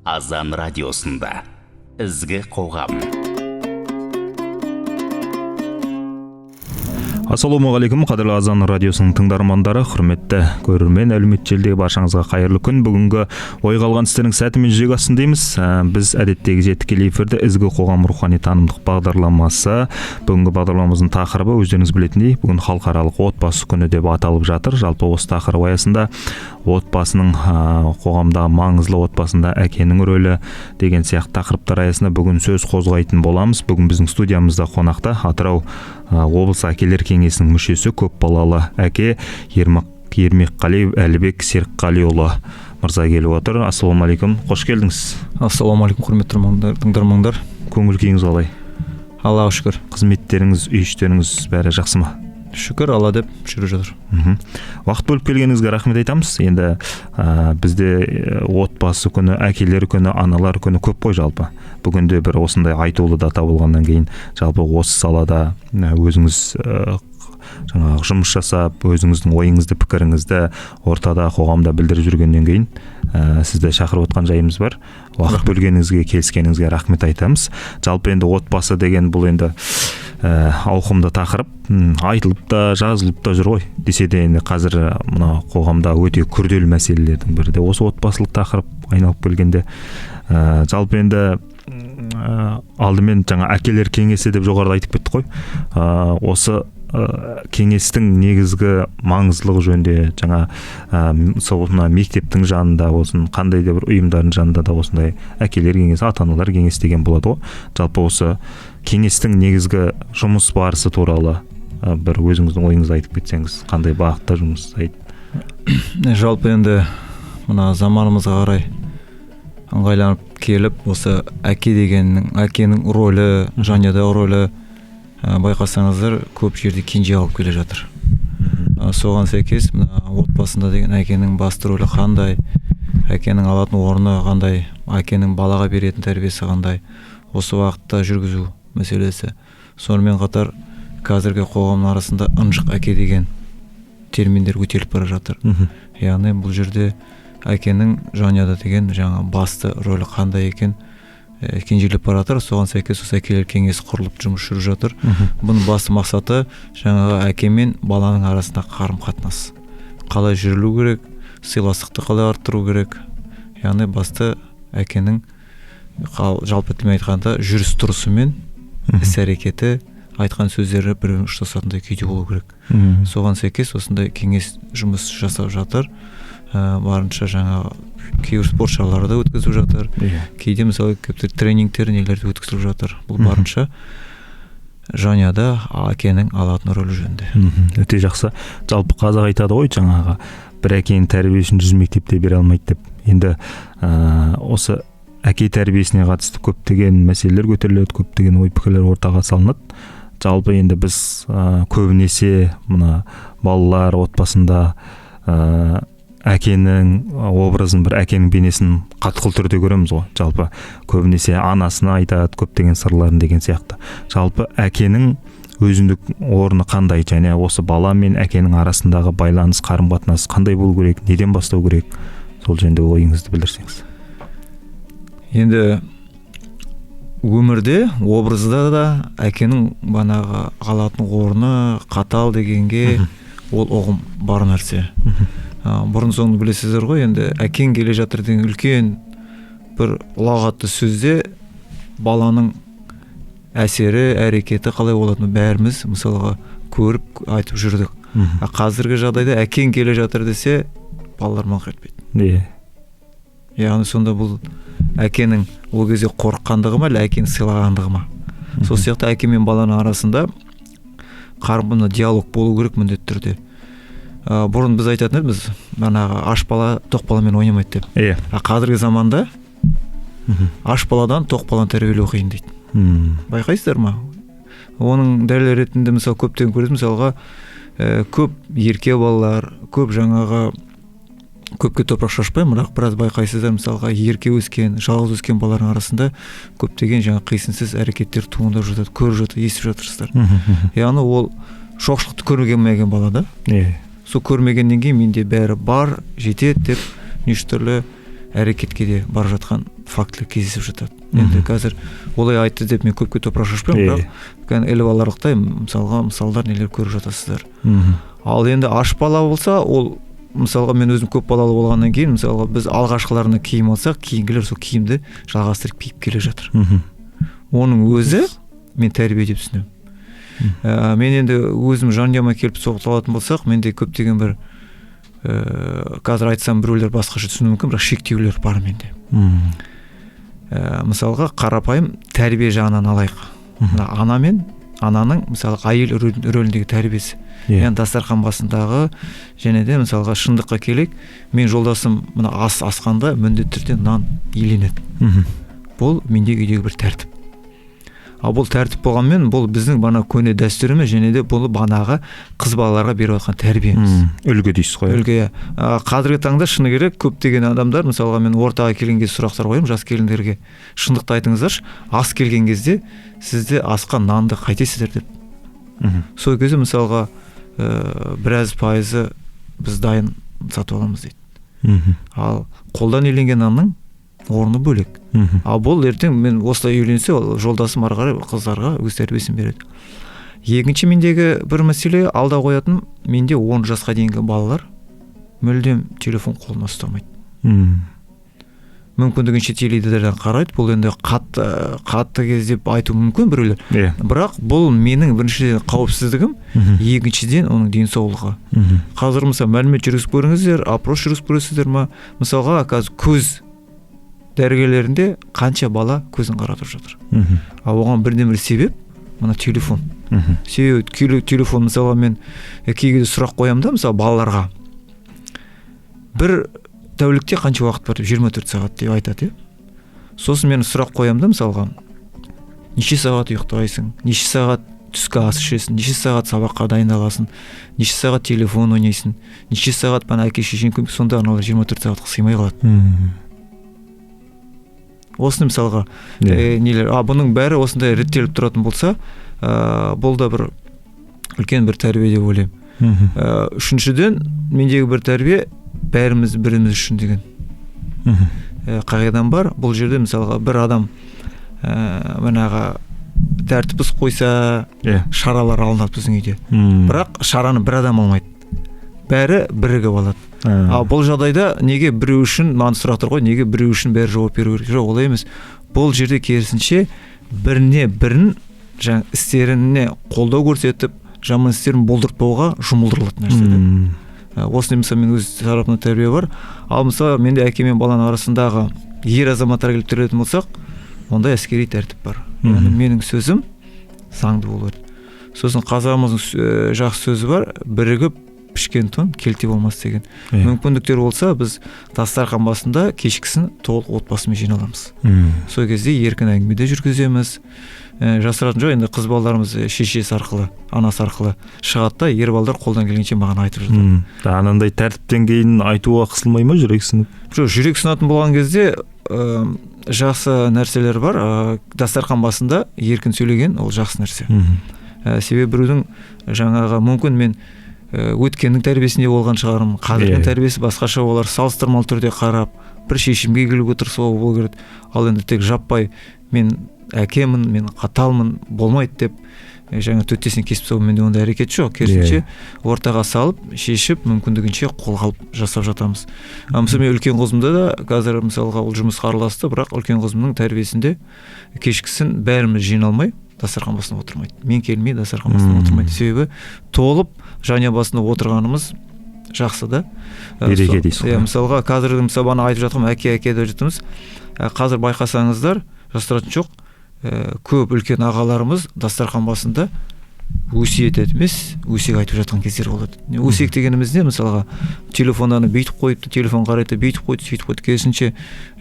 Азан радиосында Ізгі қоғам. Ассалаумағалейкум, қадірлі Азан радиосының тыңдармандары, құрметті көрермен, әлеуметтік желідегі баршаңызға қайырлы күн. Бүгінгі ойға алған істердің сәтімен жүзеге ассын дейміз. Біз әдеттегідей тікелей эфирде Ізгі қоғам рухани танымдық бағдарламасы. Бүгінгі бағдарламамыздың тақырыбы өздеріңіз білетіндей, бүгін халықаралық отбасы күні деп аталып жатыр. Жалпы осы тақырып аясында отбасының қоғамда маңызды, отбасында әкенің рөлі деген сияқты тақырыптар аясында бүгін сөз қозғайтын боламыз. Бүгін біздің студиямызда қонақта Атырау облысы әкелер кеңесінің мүшесі, көп балалы әке Ермекқалиев Әлібек Серікқалиұлы мырза келіп отыр. Ассалаумағалейкум, қош келдіңіз. Ассалаумағалейкум, құрметті тыңдармандар. Көңіл күйіңіз қалай? Аллаға шүкір. Қызметтеріңіз, үй іштеріңіз бәрі жақсы ма? Шүкір, Алла деп жүріп жатыр. Уақыт бөліп келгеніңізге рахмет айтамыз. Енді бізде отбасы күні, әкелер күні, аналар күні көп қой жалпы. Бүгінде бір осындай айтулы дата болғаннан кейін жалпы осы салада өзіңіз жаңағы жұмыс жасап, өзіңіздің ойыңызды, пікіріңізді ортада, қоғамда білдіріп жүргеннен кейін сізді шақырып отқан жайымыз бар. Уақыт бөлгеніңізге, келіскеніңізге рахмет айтамыз. Жалпы енді отбасы деген бұл енді ауқымды тақырып, айтылып та, жазылып та жүр ғой. Десе де енді қазір мына қоғамда өте күрделі мәселелердің бірі де осы отбасылық тақырып айналып келгенде. Жалпы енді алдымен жаңа әкелер кеңесі деп жоғарыда айтып кеттік қой. Осы кеңестің негізгі маңыздылығы жөнінде жаңа сол мына мектептің жанында болсын, қандай да бір ұйымдардың жанында да осындай әкелер кеңесі, ата-аналар кеңесі деген болады ғой. Жалпы осы кеңестің негізгі жұмыс барысы туралы бір өзіңіздің ойыңызды айтып кетсеңіз, қандай бағытта жұмыс жасайды? Жалпы енді мына заманымызға қарай ыңғайланып келіп, осы әке дегеннің, әкенің рөлі, жанұядағы рөлі байқасаңыздар көп жерде кенже алып келе жатыр. Соған сәйкес мына отбасында деген әкенің басты рөлі қандай, әкенің алатын орны қандай, әкенің балаға беретін тәрбиесі қандай, осы уақытта жүргізу мәселесі. Сонымен қатар қазіргі қоғамның арасында ынжық әке деген терминдер көтеріліп бара жатыр. Яғни бұл жерде әкенің жанұяда деген жаңа басты рөлі қандай екен кенжелеп бара жатыр. Соған сәйкес осы әкелер кеңесі құрылып жұмыс жүріп жатыр. Бұның басты мақсаты жаңағы әке мен баланың арасында қарым-қатынас қалай жүрілу керек, сыйластықты қалай арттыру керек. Яғни басты әкенің жалпы тілмен айтқанда жүріс тұрысы мен іс әрекеті, айтқан сөздері бір-бірімен ұштасатындай күйде болу керек. Соған сәйкес осындай кеңес жұмыс жасап жатыр. Барынша жаңағы кейбір спорт шаралары да өткізіп жатыр. Кейде мысалы көптеген тренингтер нелер де өткізіліп жатыр. Бұл барынша жанұяда әкенің алатын рөлі жөнінде. Өте жақсы. Жалпы қазақ айтады ғой, жаңағы бір әкенің тәрбиесін 100 мектепте бере алмайды деп. Енді осы әке тәрбиесіне қатысты көптеген мәселелер көтеріледі, көптеген ой пікірлер ортаға салынады. Жалпы енді біз көбінесе мына балалар отбасында әкенің образын, бір әкенің бейнесін қатқыл түрде көреміз ғой. Жалпы көбінесе анасына айтады көптеген сырларын деген сияқты. Жалпы әкенің өзіндік орны қандай және осы бала мен әкенің арасындағы байланыс, қарым-қатынас қандай болу керек, неден бастау керек, сол жөнінде ойыңызды білдірсеңіз. Енді өмірде, образда да әкенің банағы алатын орны қатал дегенге ол ұғым бар нәрсе. Бұрын соңды білесіздер ғой, енді әкең келе жатыр деген үлкен бір ұлағатты сөзде баланың әсері, әрекеті қалай болатыны бәріміз мысалға көріп айтып жүрдік. Қазіргі жағдайда әкең келе жатыр десе балалар маңқ етпейді. Яғни сонда бұл әкенің ол кезде қорыққандығы ма, әлде әкені сыйлағандығы ма? Сол сияқты әке мен баланың арасында қарым-қатынас, диалог болу керек міндетті түрде. Бұрын біз айтатын едік, манағы аш бала тоқ баламен ойнамайды деп. Қазіргі заманда аш баладан тоқ баланы тәрбиелеу қиын дейді. Байқайсыздар ма? Оның дәлел ретінде мысалы көптен көрдім, мысалға көп ерке балалар, көп жаңағы көпке топырақ шашпаймын, бірақ біраз байқайсыздар, мысалға ерке өскен, жалғыз өскен балалардың арасында көптеген жаңа қисынсыз әрекеттер туындап жатады, көріп жатыр, естіп жатырсыздар. Яғни ол шоқшылықты көрмеген бала да. Сол көрмегеннен кейін менде бәрі бар, жетеді деп неше түрлі әрекетке де бара жатқан фактілер кездесіп жатады. Енді қазір олай айтты деп мен көпке топырақ шашпаймын, бірақ іліп аларлықтай мысалға мысалдар нелер көріп жатасыздар. Ал енді аш бала болса, ол мысалға мен өзім көп балалы болғаннан кейін, мысалға біз алғашқыларына киім алсақ, кейінгілер сол киімді жалғастырып киіп келе жатыр. Оның өзі мен тәрбие деп түсінемін. Мен енді өзім жанұяма келіп соқталатын болсақ, менде көптеген бір қазір айтсам біреулер басқаша түсінуі мүмкін, бірақ шектеулер бар менде. Мысалға қарапайым тәрбие жағынан алайық. Мына ана мен ананың мысалы әйел рөліндегі тәрбиесі. Яғни дастархан басындағы, және де мысалға шындыққа келейік, мен жолдасым мына ас асқанда міндетті түрде нан иленеді. Бұл мендегі үйдегі бір тәртіп. Ал бұл тәртіп болғанмен, бұл біздің бана көне дәстүріміз, және де бұл банағы қыз балаларға беріп жатқан тәрбиеміз. Үлгі дейсіз ғой. Үлгі, иә. Қазіргі таңда шыны керек, көптеген адамдар, мысалға мен ортаға келген кезде сұрақтар қоямын жас келіндерге. Шындықты айтыңыздаршы, ас келген кезде сізде асқа нанды қайтесіздер деп. Сол кезде мысалға біраз пайызы біз дайын сатып аламыз дейді. Ал қолдан иленген нанның орны бөлек. Ал бұл ертең мен осылай үйленсе, ол жолдасым ары қарай қыздарға өз тәрбиесін береді. Екінші мендегі бір мәселе алда қоятын, менде 10 жасқа дейінгі балалар мүлдем телефон қолына ұстамайды. Мүмкіндігінше теледидардан қарайды. Бұл енді қатты кез деп айту мүмкін біреулер. Бірақ бұл менің біріншіден қауіпсіздігім, екіншіден оның денсаулығы. Қазір мысалы мәлімет жүргізіп көріңіздер, опрос жүргізіп көресіздер ма? Мысалға қазір көз дәрігерлерінде қанша бала көзін қаратып жатыр. Ал оған бірден бір себеп мына телефон. Себебі телефон, мысалға мен кей кезде сұрақ қоямын да, мысалы балаларға бір тәулікте қанша уақыт бар деп, 24 сағат деп айтады. Сосын мен сұрақ қоямын да, мысалға неше сағат ұйықтайсың, неше сағат түскі ас ішесің, неше сағат сабаққа дайындаласың, неше сағат телефон ойнайсың, неше сағат бана әке шешең көмек, сонда аналар 24 сағатқа сыймай қалады. Осыны мысалға нелер, бұның бәрі осындай реттеліп тұратын болса, бұл да бір үлкен бір тәрбие деп ойлаймын. Үшіншіден, мендегі бір тәрбие бәріміз біріміз үшін деген қағидам бар. Бұл жерде мысалға бір адам манағы тәртіп бұзып қойса, шаралар алынады біздің үйде. Бірақ шараны бір адам алмайды, бәрі бірігіп алады. Ал бұл жағдайда неге біреу үшін, маған сұрақтар ғой, неге біреу үшін бәрі жауап беру керек? Жоқ, олай емес. Бұл жерде керісінше біріне бірін жаңа істеріне қолдау көрсетіп, жаман істерін болдыртпауға жұмылдырылатын нәрсе. Осыны мысалы мен өз тарапымнан тәрбие бар. Ал мысалы менде әке мен баланың арасындағы ер азаматтарға келіп тірелетін болсақ, онда әскери тәртіп бар. Яғни менің сөзім заңды болу керек. Сосын қазағымыздың жақсы сөзі бар, бірігіп пішкен тон келте болмас деген. Мүмкіндіктер болса, біз дастархан басында кешкісін толық отбасымен жиналамыз. Сол кезде еркін әңгіме де жүргіземіз. Жасыратын жоқ, енді қыз балаларымыз шешесі арқылы, анасы арқылы шығады да, ер балалар қолдан келгенше маған айтып жатады. Анандай тәртіптен кейін айтуға қысылмай ма жүрек сынып? Жоқ, жүрек сынатын болған кезде жақсы нәрселер бар. Дастархан басында еркін сөйлеген ол жақсы нәрсе. Себебі біреудің жаңағы мүмкін мен өткеннің тәрбиесінде болған шығармын, қазірдің тәрбиесі басқаша, олар салыстырмалы түрде қарап бір шешімге келуге тырысуға болу керек. Ал енді тек жаппай мен әкемін, мен қаталмын, болмайды деп жаңа төтесін кесіп тастау, менде ондай әрекет жоқ. Керісінше ортаға салып, шешіп, мүмкіндігінше қолға алып жасап жатамыз. Мысалы мен үлкен қызымда да қазір мысалға ол жұмысқа араласты, бірақ үлкен қызымның тәрбиесінде кешкісін бәріміз жиналмай дастархан басына отырмайды. Мен келмей дастархан басына отырмайды. Себебі толып жанұя басында отырғанымыз жақсы да. Береке дейсіз ғой. Мысалға қазіргі мысалы бағана айтып жатырмын, әке әке деп жатырмыз. Қазір байқасаңыздар, жасыратын жоқ, көп үлкен ағаларымыз дастархан басында өсиет емес, өсек айтып жатқан кездер болады. Өсек дегеніміз не? Мысалға телефоннан бүйтіп қойыпты, телефон қарайды, бүйтіп қойды, сөйтіп қойды. Керісінше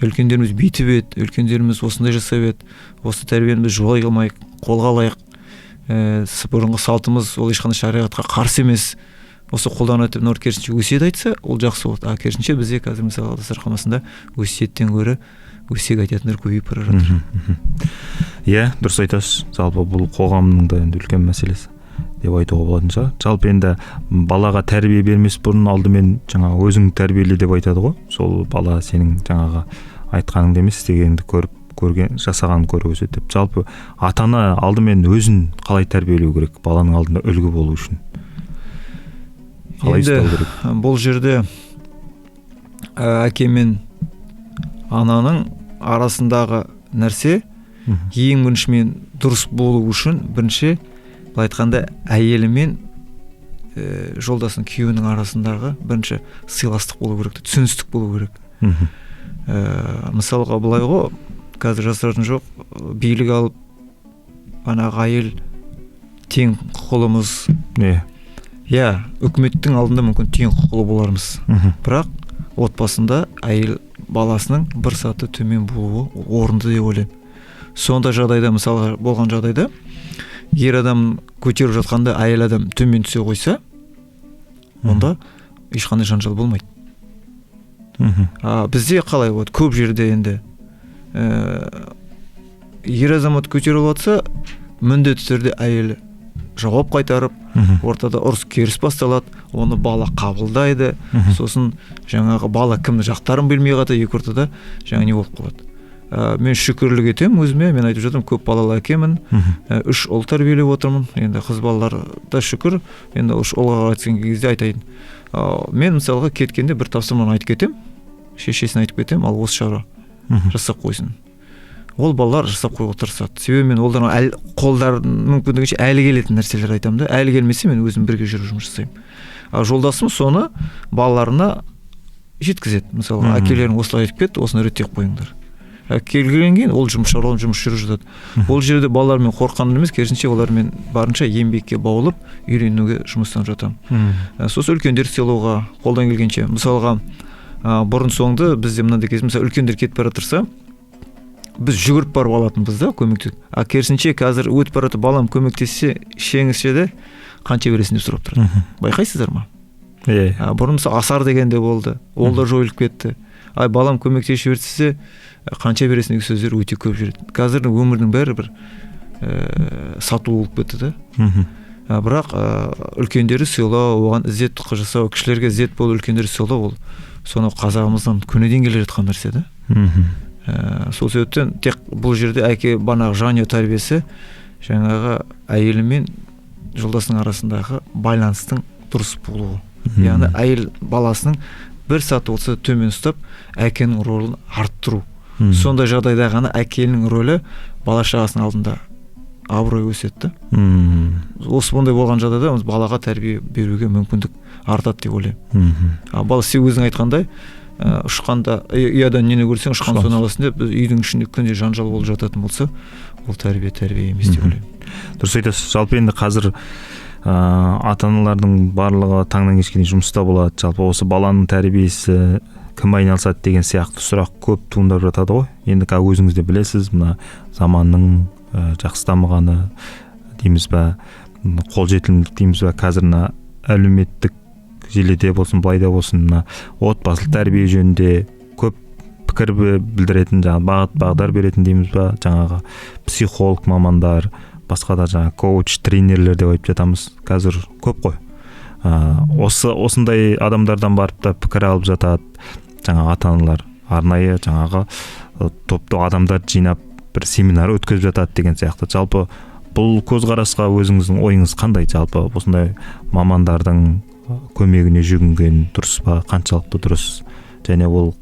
үлкендеріміз бүйтіп еді, үлкендеріміз осындай жасап еді, осы тәрбиені біз жолай алмайық, қолға алайық. Бұрынғы салтымыз ол ешқандай шариғатқа қарсы емес. Осы қолданады деп керісінше өсиет айтса, ол жақсы болады. А керісінше бізде қазір мысалға дастархан басында өсиеттен гөрі өсек айтатындар көбейіп бара жатыр. Иә, дұрыс айтасыз. Жалпы бұл қоғамның да енді үлкен мәселесі деп айтуға болатын шығар. Жалпы енді балаға тәрбие бермес бұрын алдымен жаңағы өзің тәрбиеле деп айтады ғой. Сол бала сенің жаңағы Айтқаныңды емес, істегеніңді көріп, көрген, жасағанын көріп өседі деп. Жалпы ата-ана алдымен өзін қалай тәрбиелеу керек баланың алдында үлгі болу үшін? Қалай ұстау керек? Бұл жерде әке мен ананың арасындағы нәрсе ең бірінші мен дұрыс болу үшін бірінші былай айтқанда әйелі мен жолдасының, күйеуінің арасындағы бірінші сыйластық болу керек, түсіністік болу керек. Мысалға былай ғой, қазір жасыратын жоқ, билік алып анағы әйел тең құқылымыз. Иә, үкіметтің алдында мүмкін тең құқылы болармыз. Бірақ отбасында әйел баласының бір саты төмен болуы орынды деп ойлаймын. Сондай жағдайда, мысалға болған жағдайда ер адам көтеріп жатқанда әйел адам төмен түсе қойса, онда ешқандай жанжал болмайды. Бізде қалай болады? Көп жерде енді ер азамат көтеріп жатса, міндетті түрде әйелі жауап қайтарып, ортада ұрыс керіс басталады, оны бала қабылдайды, сосын жаңағы бала кімнің жақтарын білмей қалады, екі ортада жаңа не болып қалады. Мен шүкірлік етемін өзіме, мен айтып жатырмын, көп балалы әкемін, 3 ұл тәрбиелеп отырмын, енді қыз балалар да шүкір, енді үш ұлға айтқан кезде айтайын. Мен мысалға кеткенде бір тапсырманы айтып кетемін, шешесіне айтып кетемін, ал осы шаруа жасап қойсын. Ол балалар жасап қоюға тырысады. Себебі мен олардың қолдарын мүмкіндігінше әлі келетін нәрселер айтамын да, әлі келмесе мен өзім бірге жүріп жұмыс жасаймын. Ал жолдасым соны балаларына жеткізеді. Мысалға, әкелерің осылай айтып кетті, осыны реттеп қойыңдар. Келгеннен кейін ол жұмыс шаруаларын жұмыс жүріп жатады. Ол жерде балалармен қорыққаным емес, керісінше олармен барынша еңбекке баулып үйренуге жұмыстанып жатамын. Сосын үлкендер сыйлауға қолдан келгенше. Мысалға, бұрын соңды бізде мынандай кез, мысалы үлкендер кетіп бара жатырса, біз жүгіріп барып алатынбыз да, көмектесіп. А керісінше қазір өтіп бара жатып балам көмектессе, шеңізше де қанша бересің деп сұрап тұрады. Байқайсыздар ма? Бұрын мысалы асар деген де болды, ол да жойылып кетті. Ай, балам көмектесіп жіберсе, қанша бересің деген сөздер өте көп жүреді. Қазір өмірдің бәрі бір сату болып кетті да. Бірақ үлкендерді сыйлау, оған ізет жасау, кішілерге ізет болу, үлкендерді сыйлау, ол сонау қазағымыздан көнеден келе жатқан нәрсе да. Сол себептен тек бұл жерде әке банағы жанұя тәрбиесі жаңағы әйелі мен жолдасының арасындағы байланыстың дұрыс болуы. Яғни әйел баласының бір саты болса төмен ұстап, әкенің рөлін арттыру. Сондай жағдайда ғана әкенің рөлі бала шағасының алдында абырой өседі. Осы бұндай болған жағдайда балаға тәрбие беруге мүмкіндік артады деп ойлаймын. А бала сен өзің айтқандай, ұшқанда ұядан нені көрсең ұшқан соны аласың деп, үйдің ішінде күнде жанжал болып жататын болса, ол тәрбие емес деп ойлаймын. Дұрыс айтасыз. Жалпы енді қазір ата-аналардың барлығы таңнан кешке дейін жұмыста болады. Жалпы осы баланың тәрбиесі кім айналысады деген сияқты сұрақ көп туындап жатады ғой. Енді қазір өзіңіз де білесіз, мына заманның жақсы дамығаны дейміз ба, қолжетімділік дейміз ба, қазір мына әлеуметтік желіде болсын, былайда болсын, мына отбасылық тәрбие жөнінде көп пікір білдіретін, жаңағы бағыт бағдар беретін дейміз ба, жаңағы психолог мамандар, басқа да жаңағы коуч, тренерлер деп айтып жатамыз. Қазір көп қой. Осындай адамдардан барып та пікір алып жатады жаңағы ата-аналар, арнайы жаңағы топты адамдар жинап бір семинар өткізіп жатады деген сияқты. Жалпы бұл көзқарасқа өзіңіздің ойыңыз қандай? Жалпы осындай мамандардың көмегіне жүгінген дұрыс па, қаншалықты дұрыс, және ол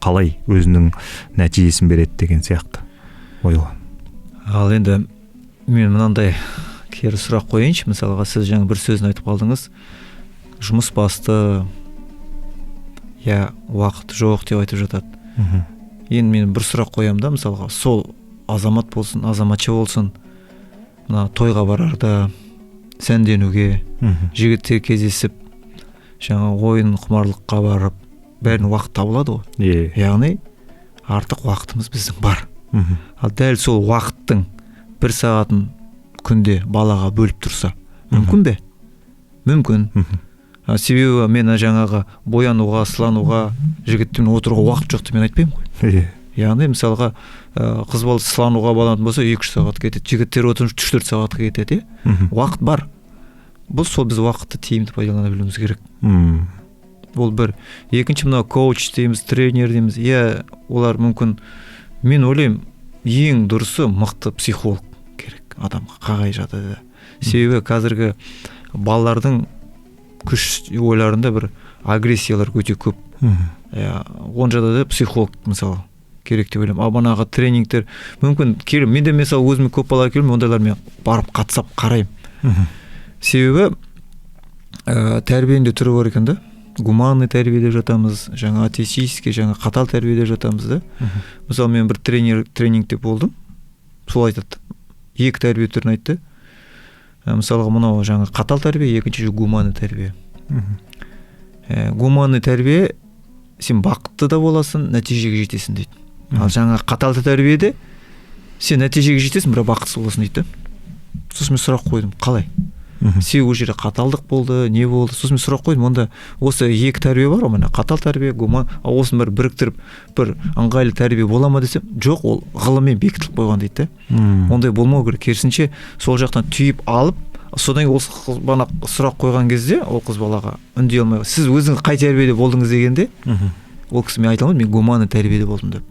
қалай өзінің нәтижесін береді деген сияқты ой. Ал енді мен мынандай кері сұрақ қояйыншы. Мысалға, сіз жаңа бір сөзін айтып қалдыңыз, жұмыс басты, я уақыт жоқ деп айтып жатады. Енді мен бір сұрақ қоямын да, мысалға, сол азамат болсын, азаматша болсын, мына тойға барарда сәнденуге, жігіттер кездесіп, жаңа ойын құмарлыққа барып, бәрін уақыт табылады ғой. Яғни артық уақытымыз біздің бар. Ал дәл сол уақыттың бір сағатын күнде балаға бөліп тұрса, мүмкін бе? Мүмкін. Себебі мен жаңағы боянуға, сылануға, жігітпен отыруға уақыт жоқ деп мен айтпаймын ғой. Яғни мысалға, қыз бала сылануға баланатын болса 2-3 сағат кетеді, жігіттер отырып 3-4 сағатқа кетеді. Уақыт бар. Бұл сол біз уақытты тиімді пайдалана білуіміз керек. Ол бір. Екінші, мынау коуч дейміз, тренер дейміз. Иә, олар мүмкін, мен ойлаймын, ең дұрысы мықты психолог керек адамға қай жағдайда. Себебі қазіргі балалардың күш ойларында бір агрессиялар өте көп. Иә, он жағдайда психолог мысалы керек деп ойлаймын. Ал банағы тренингтер мүмкін келіп, мен де мысалы өзіме көп бала келіп, ондайлармен барып қатысып қараймын. Себебі тәрбиенің де түрі бар екен да. Гуманный тәрбие деп жатамыз, жаңа атеистический, жаңа қатал тәрбие деп жатамыз да. Мысалы мен бір тренингте болдым, сол айтады, екі тәрбие түрін айтты. Мысалға мынау жаңа қатал тәрбие, екінші гуманный тәрбие. Гуманный тәрбие сен бақытты да боласың, нәтижеге жетесің дейді. Ал жаңа қатал тәрбиеде сен нәтижеге жетесің, бірақ бақытсыз боласың дейді. Сосын мен сұрақ қойдым, қалай? Себебі ол жерде қаталдық болды, не болды? Сосын мен сұрақ қойдым, онда осы екі тәрбие бар ғой, міне қатал тәрбие, гуман, ал осының бәрін біріктіріп бір ыңғайлы тәрбие бола ма десем, жоқ, ол ғылыммен бекітіліп қойған дейді да. Ондай болмау керек, керісінше сол жақтан түйіп алып, содан кейін ол қыз бана сұрақ қойған кезде ол қыз балаға үндей алмай, сіз өзіңіз қай тәрбиеде болдыңыз дегенде, ол кісі мен айта алмадым, мен гуманный тәрбиеде болдым деп.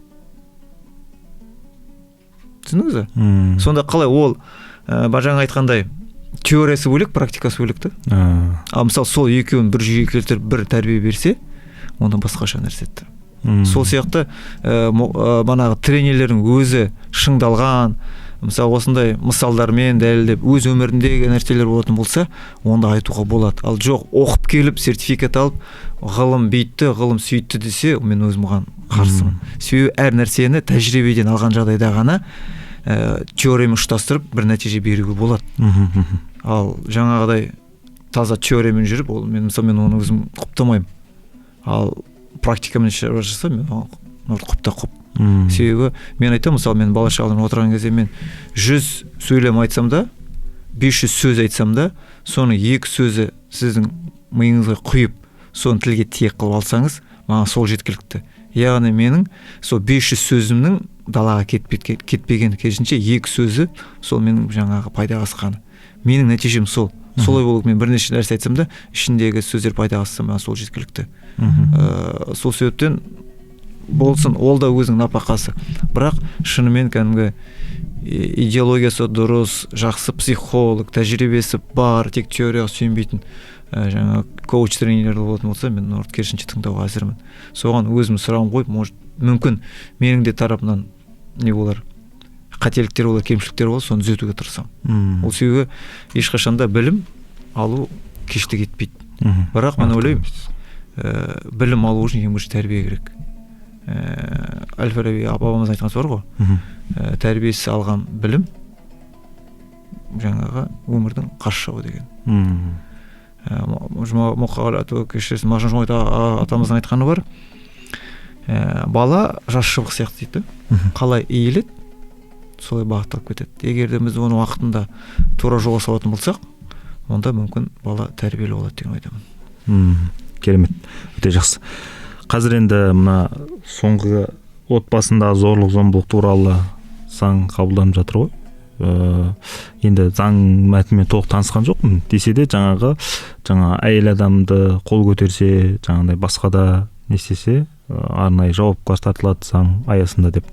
Түсіндіңіз бе? Сонда қалай ол, жаңа айтқандай, теориясы бөлек, практикасы бөлек та. Ал мысалы сол екеуін бір жүйеге келтіріп бір тәрбие берсе, онда басқаша нәрсе еді. Сол сияқты банағы тренерлердің өзі шыңдалған, мысалы осындай мысалдармен дәлелдеп өз өміріндегі нәрселер болатын болса, онда айтуға болады. Ал жоқ, оқып келіп сертификат алып, ғылым бүйтті, ғылым сөйтті десе, мен өзім оған қарсымын. Себебі әр нәрсені тәжірибеден алған жағдайда ғана теориямен ұштастырып бір нәтиже беруге болады. Ал жаңағыдай таза теориямен жүріп, ол мен мысалы мен оны өзім құптамаймын. Ал практикамен жасаса, мен оған құпта құп. Себебі мен айтамын, мысалы мен бала шағамен отырған кезде мен 100 сөйлем айтсам да, 500 сөз айтсам да, соның екі сөзі сіздің миыңызға құйып, соны тілге тиек қылып алсаңыз, маған сол жеткілікті. Яғни менің сол 500 сөзімнің далаға кетпеген, керісінше екі сөзі сол менің жаңағы пайдаға асқаны. Менің нәтижем сол. Солай болып мен бірнеше нәрсе айтсам да, ішіндегі сөздер пайдаға асса, маған сол жеткілікті. Сол себептен болсын, ол да өзінің напақасы. Бірақ шынымен кәдімгі идеологиясы дұрыс, жақсы психолог, тәжірибесі бар, тек теорияға сүйенбейтін жаңа коуч тренерлер болатын болса, мен оларды керісінше тыңдауға әзірмін. Соған өзім сұрағым қойып, может, мүмкін менің де тарапымнан не болар, қателіктер болар, кемшіліктер болар, соны түзетуге тырысамын. Ол себебі ешқашан да білім алу кештік етпейді. Бірақ мен ойлаймын, білім алу үшін ең бірінші тәрбие керек. Әл-Фараби бабамыз айтқан сөз бар ғой, тәрбиесіз алған білім жаңағы өмірдің қас жауы деген. Мағжан Жұмабаев атамыздың айтқаны бар. Бала жас шыбық сияқты дейді. Қалай иіледі, солай бағытталып кетеді. Егер де біз оны уақытында тура жолға салатын болсақ, онда мүмкін бала тәрбиелі болады деген ойдамын. Керемет, өте жақсы. Қазір енді мына соңғы отбасындағы зорлық зомбылық туралы заң қабылданып жатыр ғой. Енді заң мәтінімен толық танысқан жоқпын десе де, жаңа әйел адамды қол көтерсе, жаңағыдай басқа да не істесе, арнайы жауапқа тартылады заң аясында деп.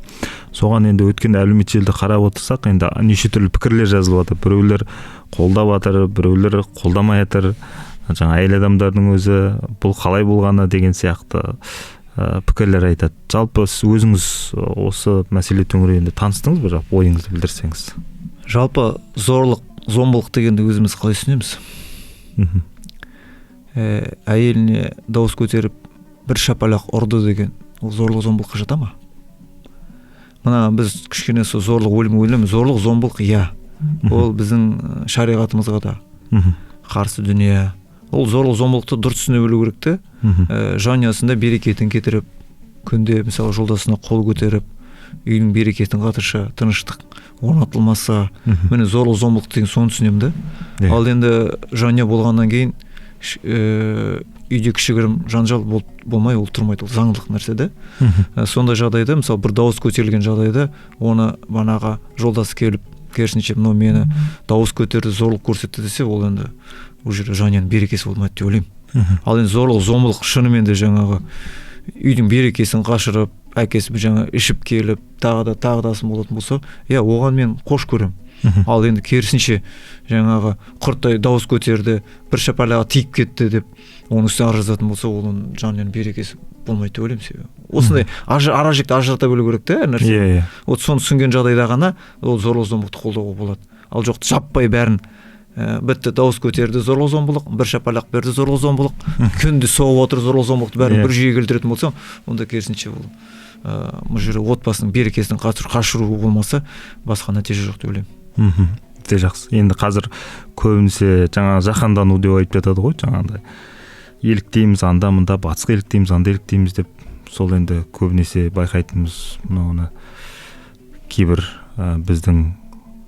Соған енді өткен әлеуметтік желіде қарап отырсақ, енді неше түрлі пікірлер жазылып жатыр. Біреулер қолдап жатыр, біреулер қолдамай жатыр. Жаңа әйел адамдардың өзі бұл қалай болғаны деген сияқты пікірлер айтады. Жалпы сіз өзіңіз осы мәселе төңірегінде таныстыңыз ба, жалпы ойыңызды білдірсеңіз? Жалпы зорлық, зомбылық дегенді өзіміз қалай түсінеміз? Әйеліне дауыс көтеріп бір шапалақ ұрды деген ол зорлық зомбылыққа жата ма? Мына біз кішкене сол зорлық өлім өлім, зорлық зомбылық, иә. Ол біздің шариғатымызға да қарсы дүние. Ол зорлық зомбылықты дұрыс түсіне білу керек те. Жанұясында берекетін кетіріп, күнде мысалы жолдасына қол көтеріп, үйдің берекетін қатырса, тыныштық орнатылмаса, міне зорлық зомбылық деген соны түсінемін да. Ал енді жанұя болғаннан кейін үйде кішігірім жанжал болмай ол тұрмайды, ол заңдылық нәрсе да. Сондай жағдайда мысалы бір дауыс көтерілген жағдайда оны банаға жолдасы келіп керісінше мынау мені дауыс көтерді, зорлық көрсетті десе, ол енді ол жерде жанұяның берекесі болмайды деп ойлаймын. Ал енді зорлық зомбылық шынымен де жаңағы үйдің берекесін қашырып, әкесі жаңа ішіп келіп тағы да болатын болса, иә, оған мен қош көремін. Ал енді керісінше жаңағы құрттай дауыс көтерді, бір шапалағы тиіп кетті деп оның үстіне арыз жазатын болса, оның жанұяның берекесі болмайды деп ойлаймын. Себебі осындай ара жікті ажырата білу керек те әр нәрсе. Иә. Вот соны түсінген жағдайда ғана ол зорлық зомбылықты қолдауға болады. Ал жоқ, жаппай бәрін бітті, дауыс көтерді зорлық зомбылық, бір шапалақ берді зорлық зомбылық, күнде соғып отыр зорлық зомбылықты, бәрін бір жүйеге келтіретін болсаң, онда керісінше ол бұл жерде отбасының берекесін қашыру болмаса басқа нәтиже жоқ деп ойлаймын. Өте жақсы. Енді қазір көбінесе жаңа жаһандану деп айтып жатады ғой, жаңағындай еліктейміз анда мында, батысқа еліктейміз, анда еліктейміз деп. Сол енді көбінесе байқайтынымыз мынауны, кейбір біздің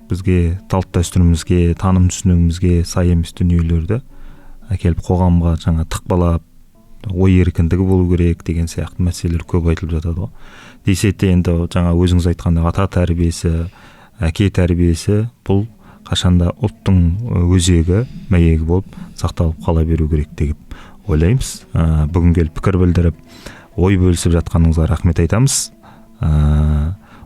бізге салт дәстүрімізге, таным түсінігімізге сай емес дүниелерді әкеліп қоғамға жаңа тықпалап, ой еркіндігі болу керек деген сияқты мәселелер көп айтылып жатады ғой. Десе де енді жаңа өзіңіз айтқандай, ата тәрбиесі, әке тәрбиесі бұл қашанда ұлттың өзегі, мәйегі болып сақталып қала беру керек деп ойлаймыз. Бүгін келіп пікір білдіріп, ой бөлісіп жатқаныңызға рахмет айтамыз.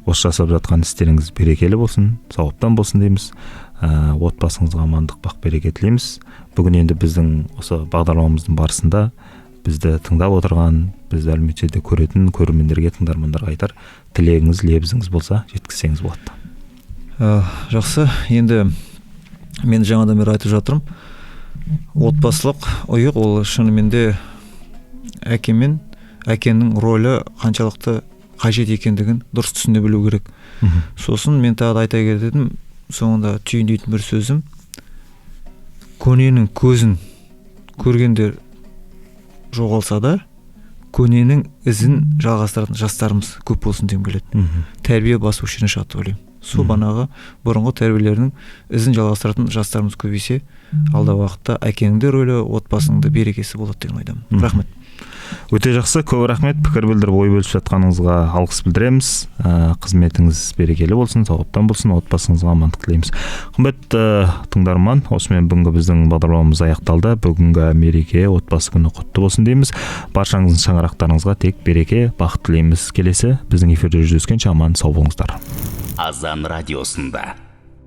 Осы жасап жатқан істеріңіз берекелі болсын, сауаптан болсын дейміз. Отбасыңызға амандық, бақ береке тілейміз. Бүгін енді біздің осы бағдарламамыздың барысында бізді тыңдап отырған, бізді әлеуметтік желіде көретін көрермендерге, тыңдармандарға айтар тілегіңіз, лебізіңіз болса, жеткізсеңіз болады. Жақсы, енді мен жаңадан бері айтып жатырмын, отбасылық ұйық ол шынымен де әке мен әкенің рөлі қаншалықты қажет екендігін дұрыс түсіне білу керек. Сосын мен тағы да айта кететін, соңында түйіндейтін бір сөзім, көненің көзін көргендер жоғалса да, көненің ізін жалғастыратын жастарымыз көп болсын дегім келеді. Тәрбие басы осы жерден шығады деп ойлаймын. Сол банағы бұрынғы тәрбиелердің ізін жалғастыратын жастарымыз көбейсе, алдағы уақытта әкенің де рөлі, отбасының да берекесі болады деген ойдамын. Рахмет. Өте жақсы, көп рахмет. Пікір білдіріп, ой бөлісіп жатқаныңызға алғыс білдіреміз. Қызметіңіз берекелі болсын, сауаптан болсын, отбасыңызға амандық тілейміз. Құрметті тыңдарман, осымен бүгінгі біздің бағдарламамыз аяқталды. Бүгінгі мереке, отбасы күні құтты болсын дейміз. Баршаңыздың шаңырақтарыңызға тек береке, бақыт тілейміз. Келесі біздің эфирде жүздескенше аман сау болыңыздар. Азан радиосында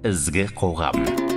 ізгі қоғам.